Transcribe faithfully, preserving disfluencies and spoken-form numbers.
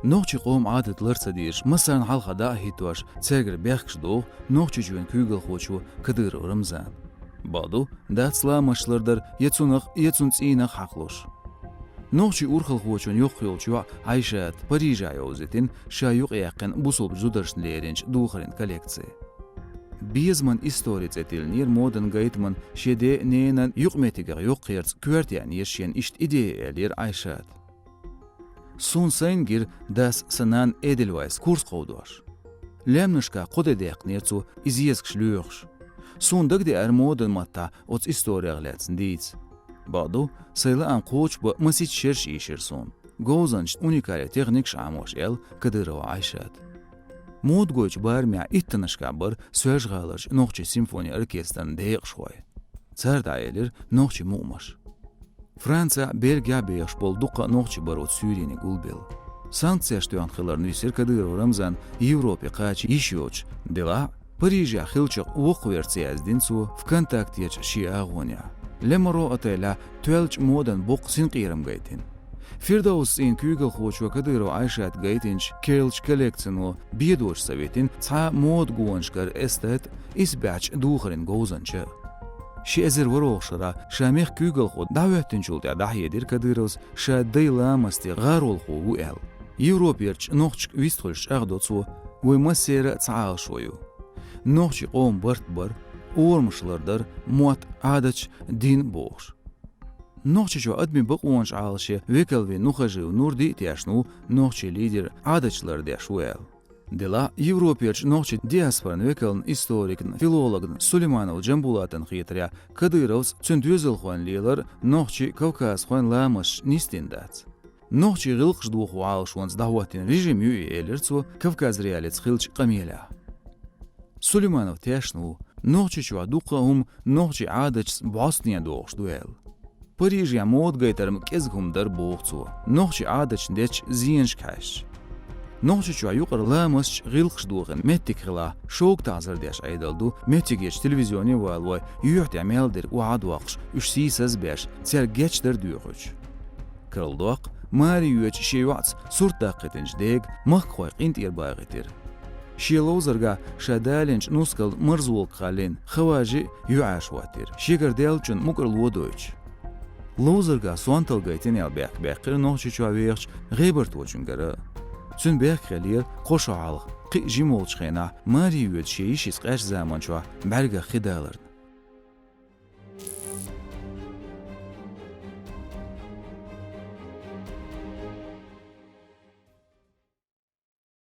Нохчийн къоман Ӏадат лар ца дезаш, массарна хьалха дӀа а хӀиттош, цаьргара бехкаш доху Нохчийчоьнан куьйгалхочо Кадыров Рамзана. Бакъду, дац ламасташ лардар я цунах, я цуьнан цӀийнах хьакхалуш. Нохчийн урхалхочун йоккха йолчу йоӀа Ӏайшата Парижехь йовзийтина ша юкъаяьккхина бусалба зударшна леринчу духарийн коллекци. «Безаман истори» цӀе тиллинера модан гайтамна шен ден а, ненан а юкъаметтигех йоккхаярца коьрта яьнна еза шена иштта идея, элира Ӏайшата. Суна сайна гира дас, сан нана Эдельвайс курс кховдош. Лаьмнашкахь кхо де даьккхинера цо, и зезагаш лоьхуш. Суна дагадеара модан маттахь оцу исторех лаьцна дийца. Бакъду, сайн лаам кхочушбан масийтта шераш ийшира суна, говзанчашна уникале техникаш Ӏамош, аьлла Кадырова Ӏайшата. Мода гойтучу барамехь иттаннашкахь бара Соьлжа-ГӀаларчу нохчийн симфони оркестран декъашхой. Цара дӀаэлира нохчийн мукъамаш. Францехь, Бельгехь бехаш болу дуккха а нохчий бара оцу суьйрениг гулбелла. Санкцеш тоьхна хиларна висира Кадыров Рамзан Европе кхача йиш йоцуш. Делахь а, Парижехь хиллачух воккхавер ца яздина цо ВКонтактехь шен агӀонехь. «Лемаро» отелехь тоьллачу модан боккха синкъерам гайтина. Фирдовс цӀийнан куьйгалхочо Кадырова Ӏайшата гайтинчу керлачу коллекцино бен доцуш ца витина цхьа а мода гонашкара эстет а, исбаьхьчу духарийн говзанча а. Ши эзар ворхӀалгӀачу шарахь ша мехкан куьйгалхо дӀахӀоьттинчул тӀаьхьа дӀахьедира Кадыровс ша дайн ламастан гӀаролхо ву аьлла. Европерчу нохчашка вистхуьлуш чӀагӀдо цо: «Вай массеран а цхьа Ӏалашо ю. Нохчийн къоман барт бар, орамаш лардар, мотт, Ӏадаташ, дин», – бохуш. Нохчийчохь адамийн бакъонаш Ӏалашъян векал вина Нухажиев Нурди а тешна ву, нохчийн лидер Ӏадаташ лардеш ву аьлла. Делахь а, Европерчу нохчийн диаспоран векална историкна, филологна Сулейманов Джамбулатана хетарехь, Кадыровс цуьнан доьзалхойн лелар нохчийн, кавказхойн ламасташ нисдина дац. Нохчийн гӀиллакхаш дохо Ӏалашонца дӀахӀоттийна режим ю и, элира цо Кавказ.Реалица хиллачу къамелехь. Сулейманов тешна ву, Нохчийчохь дуккха а хӀума нохчийн Ӏадаташца бӀостанехьа догӀуш ду аьлла. Парижехь мода гайтар-м кӀезиг хӀума дара, боху цо, нохчийн Ӏадаташна дечу зенашка хьаьжча. Нохчийчохь юкъара ламасташ, гӀиллакхаш дохийна меттиг хилахь, шовка таӀзар деш Ӏедал ду, меттигерчу телевизионе а валавой, юьхь тӀехь мел дерг охьа а доккхуш, уьш сийсаз а беш, цаьрга гечдар а доьхуьйтуш. Карладоккху, маре йоьдучу шен йоӀца сурт даккхийтинчу дега махкахой къинтӀера багӀийтира. Шен ловзаргахь ша далийначу нускалан марзолга хьаллина Хаважи а юьхьӀаьржа хӀоттийра, шегара даьллачунна мукӀарло дойтуш. Ловзаргахь сонталла гайтина аьлла бехк баьккхира Нохчийчохь вехачу ГӀебарточуьнгара. Цуьнан бехк хиллера кхо шо хьалха, кхин а жима волчу хенахь, маре йоьдучу шен йишица къаьсттачу заманчохь бӀаьргех хи даларна.